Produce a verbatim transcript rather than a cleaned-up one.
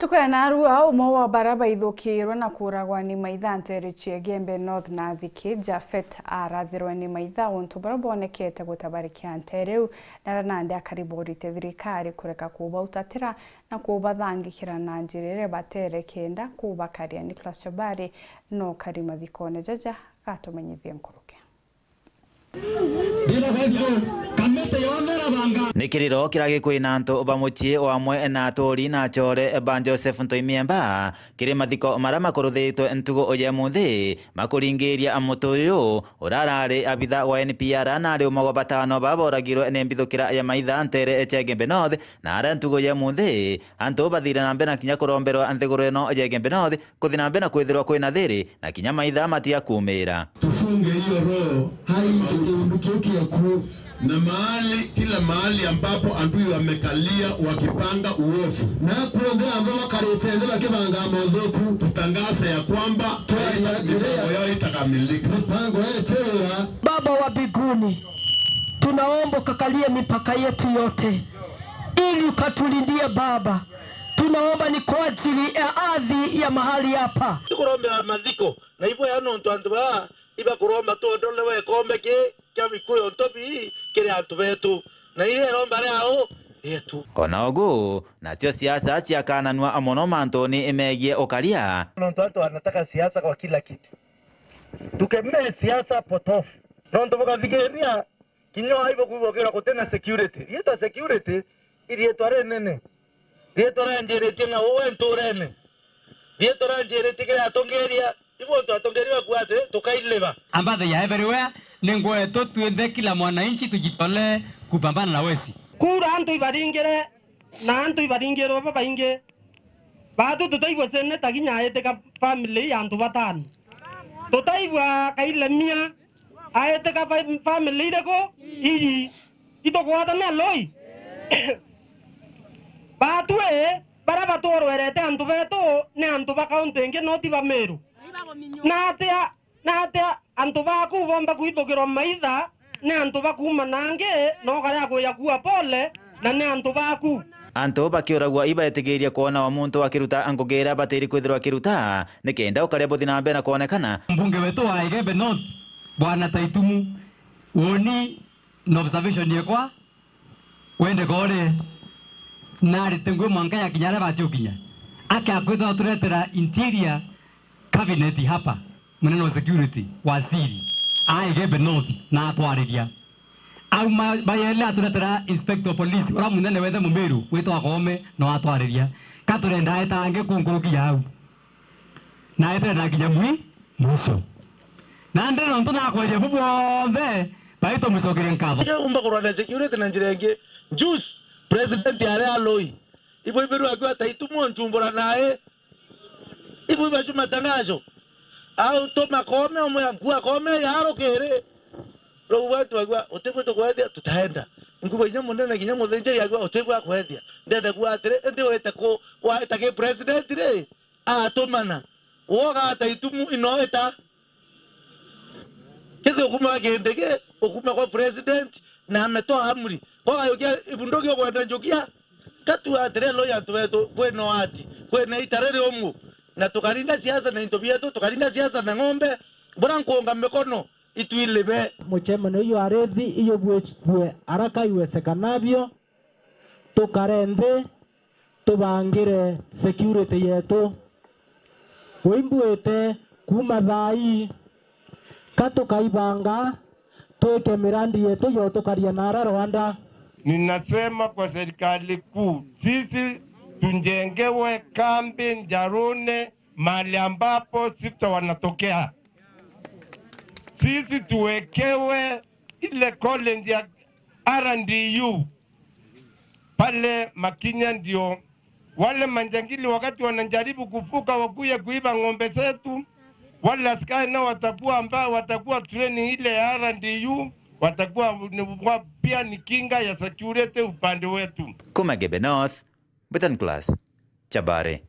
Ntuku ya narua, umwe wa bara baithukirwe na kuragwa ni maitha nteere cia Igembe North na Thiki, Japhet arathirwe ni maitha untu buria bwonekete gutabarikia nteere iu, na aria nandi akariborite thirikari kureka kubautatira na kubathangikira na njira iria batere kenda kubakaria. Nicholas Chabari no kari mathikone jaja gatumenyithie nkuruki. Ni kiriro kira gikwina antu ba mucii o amwe na aturi na acore ba Joseph Ntoi Miemba kiri mathiko maria makuruthitwe ntugu ya munthi, makuringiria mutu uyu uria arari abitha wa N P R na ari umwe gwa batano baba boragirwe ni mbithukira ya maitha nteere cia Igembe North, na aria ntugu ya munthi antu bathire na mbere na kinya kuromberwa nthiguru ino ya Igembe North kuthi na mbere na kwithirwa kwina thiri na kinya maitha matiga kumira. Tufunge hiyo roho, hai kiundu kiu kiaku. Na mahali, kila mahali ambapo adui wamekalia wakipanga uovu, na kuonthe anthu bakarite nthi bakibanga mothuku, tutangaze ya kwamba mipango yao itakamilika. Mipango yetu ya Baba wa mbinguni, tunaomba ukakalie mipaka yetu yote ili ukatulindie Baba. Tunaomba ni kwa ajili ya ardhi ya mahali hapa. Tukurombera mathiko na ibwega nontu antu baa ibakuromba tuondolewe ikombe ki kia bikuyo ntobi kiri antu betu, na iria iromba riao rietu. Ona ugu, nacio siasa ciakananua mono mantuni megie ukaria. Nontu antu wanataka siasa kwa kila kitu. Tukemee siasa potofu. Nontu bukathikiria kinya aibo kwigwa kira gutina security. Riitwa security, i riitwa rinene. Riitwa ranjiritie na uwe nturene. Riitwa ranjiritie kiri atongeria. Ibo antu atongeria bakuuga ati, tukailiba. Ambathe ya everywhere, ni ngwetu twinthe kila mwananchi tujitolee kupambana na wezi. Kura antu ibaringire, na antu ibaringirwe babaingi. Baatu tutaigua seneta kinya aitika family ya antu batano. Tutaigua Kailemia aitika fa-, family iriku? Iji. Itugwatania Loi? Baatu ii, baria batworwerete antu betu ni antu ba kaunti ingi, no ti ba Meru. Na atia Na atia antu baaku boomba kwithukirwa maitha ni antu ba kuuma nangi, na ukaria kwija kuua pole, na ni antu baaku? Antu bakiuragua ibaetigiirie kwona o muntu akiruta ngugi iria abatiiri kwithirwa akiruta, nikenda ukaria buthi na mbere na kwonekana. Mbunge wetu wa Igembe North, Bwana Taitumu, woni na observation yekwa, wende kore, na arite ngugi mwanka ya kinya aria bati ukinya. Ake akwithwa aturetera interior cabinet hapa, munene wa security, waziri, a Igembe North, na atwariria. Au ma-, bayele aturetera inspector of police, uria munene wethe Mumiru, witwa Koome, na atwariria. Ka turenda aetange kunkuruki ya au. Na etere na kinya mwi-, mwisho. Na ndiri nontu nakweria bu bwonthe, baitu mucokerie nkatho. Tiga umba kurwana security na njira ingi. Juice, president aria Loi. Ibo ibirwa akiwa Taitumu nchumbura nae. Ibo ibachu matangazo. Au tuma Koome, umwe akua Koome, yarukiri. Riu bwetu agua, utigwe tukwethia, tutaenda. Nkuba inya munene kinya muthinjiri agua, utigwe akwethia. Ndenda kuga atiri, indi wete ku, weta ki president ri? Atumana. Woga ata itumu ino ita? Kithi ukuma wa kindi ki, ukuma kwa president, na ametoa amri. Kwa yukia ibunduki ukwenda njukia? Katu atire lo ya antu betu, kwina ati, kwina ita riri umu. Na tukaringa siasa na into bietu, tukaringa siasa na ng'ombe. Bura nkuunga mikono, itwilibe. Mucemanio jwa arithi ijubwitue araka iwesekanabio. Tukare nthi, tubangire security yetu. Uimbuite kuuma thaa ii, ka tukaibanga, twike mirandi yetu yotukaria nara Rwanda. Ninasema kwa serikali kuu, sisi tujengewe kambi Njarune mahali ambapo sita wanatokea. Sisi tuwekewe ile college ya R and D U pale Makinya, ndio wale manjangili wakati wanajaribu kuvuka wakuje kuiba ng'ombe zetu, wale askari nao watakuwa, ambao watakuwa training ile ya R and D U, watakuwa ni, wa, pia ni kinga ya security upande wetu. Kuma Igembe North, Britain Class, Chabare.